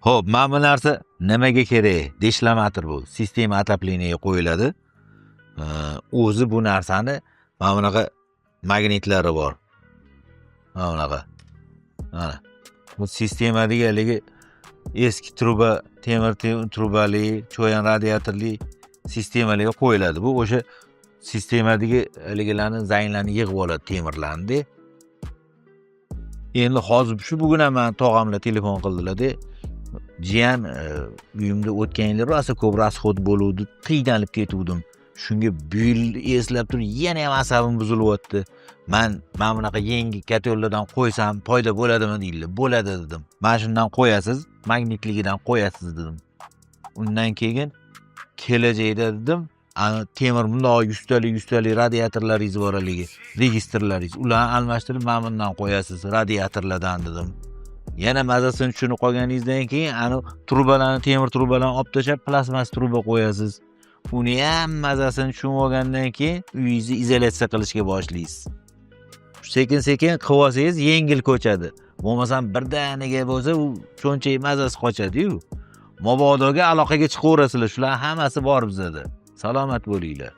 Xo'p, mana bu narsa nimaga kerak? Дешламатор bu. Система отопления ga qo'yiladi. O'zi bu narsani mana bunaqa magnitlari bor. Mana bunaqa. Mana. Bu sistemadagi haligi eski truba, temir trubali, cho'yan radiatorli sistemalarga qo'yiladi. Bu o'sha sistemadagi haligilarni, zanglarni yig'ib oladi, temirlarni. Endi hozir shu bugun ham mani tog'amlar telefon qildilar-da. Jiyan, uyimda o'tgan yili rosa ko'p расход bo'luvdi, qiynalib ketuvdim. Shunga bu yil eslab turib yana ham asabim buzilyapti. Man mana bunaqa yangi котёл lardan qo'ysam foyda bo'ladimi, deydilar. Bo'ladi, dedim. Mana shundan qo'yasiz, magnitligidan qo'yasiz, dedim. Undan keyin kelajakda, dedim, ana temir bundoq 100 talik, 100 talik radiatorlaringiz bor, haligi registrlaringiz, ularni almashtirib mana bundan qo'yasiz radiatorlardan, dedim. Yana mazasini tushunib qolganingizdan keyin ani trubalarni, temir trubalarni olib tashlab, plastmas truba qo'yasiz. Uni ham mazasini tushunib olgandan keyin uyingizni izolyatsiya qilishga boshlaysiz. Sekin sekin qilib olsangiz, yengil ko'chadi. Bo'lmasam birdaniga bo'lsa, u cho'nchak mazasi qochadi-yu. Mabodoga aloqaga chiqaverasizlar, shular hammasi bor bizada. Salomat bo'linglar.